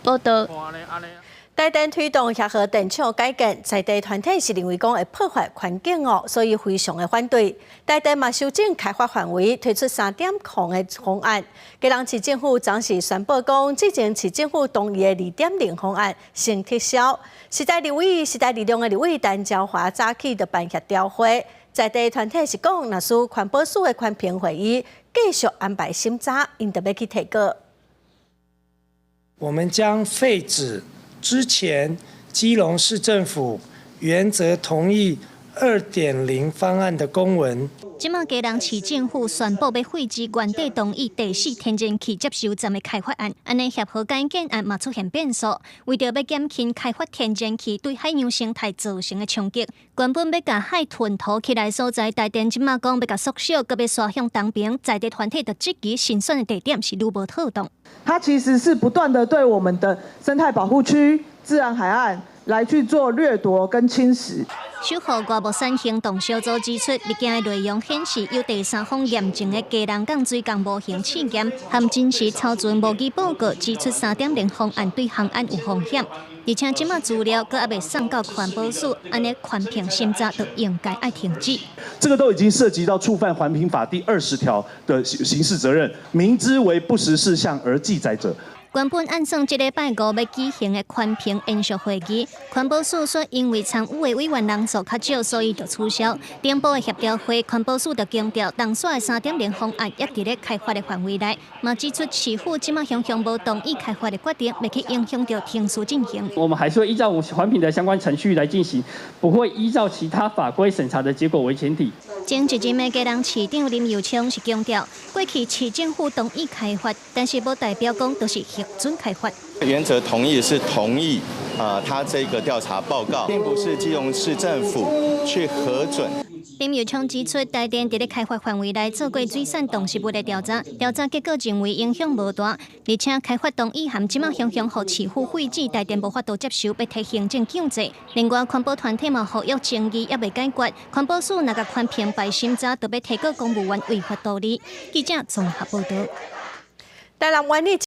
報道。台電推動協和電廠改建，在地團體是認為講會破壞環境哦，所以非常的反對。台電嘛修正開發範圍，推出3.0的方案。基隆市政府昨時宣布講，之前市政府同意的2.0方案先撤銷。時代力量的立委陳昭華早起就辦協調會，在地團體是講，若是環保署的環評會議繼續安排審查，𪜶就欲去提告。我們將廢止之前基隆市政府原則同意2.0方案的公文。這馬基隆市政府宣布欲廢止原底同意第四天然氣接收站的開發案，按呢協和改建案嘛出現變數。為著欲減輕開發天然氣對海洋生態造成的衝擊，原本欲共海豚塗起來所在，台電這馬講欲共縮小，閣欲徙向東邊，在地團體就質疑新選的地點是愈無妥當。它其實是不斷的對我們的生態保護區、自然海岸來去做掠奪跟侵蝕。守護外木山行動小組指出，物件的內容顯示有第三方驗證的基隆港水工模型試驗，含真實操船模擬報告，指出3.0方案對航安有風險，而且這馬資料閣猶未送到環保署，按呢環評審查就應該愛停止。這個都已經涉及到觸犯環評法第20條的刑事責任，明知為不實事項而記載者。原本按算這禮拜五欲舉行的環評研述會議，環保署說因為參與的委員人數較少，所以就取消。頂晡的協調會，環保署就強調，當選的3.0方案猶佇咧開發的範圍內，嘛指出市府這馬雄雄無同意開發的決定，袂去影響著程序進行。我們還是會依照我們環評的相關程序來進行，不會依照其他法規審查的結果為前提。前一任的基隆市長林右昌是強調，過去市政府同意開發，但是無代表講就是核准開發。原則同意是同意啊，他這個調查報告，並不是基隆市政府去核准。林右昌指出，台電佇咧開發範圍內做過水產動植物的調查，調查結果認為影響無大，而且開發同意函這馬雄雄予市府廢止，台電無法度接受，欲提行政強制。另外，環保團體嘛呼籲爭議猶未解決，環保署若共環評敗審查，就欲提告公務員違法道理。記者綜合報導。台南灣里。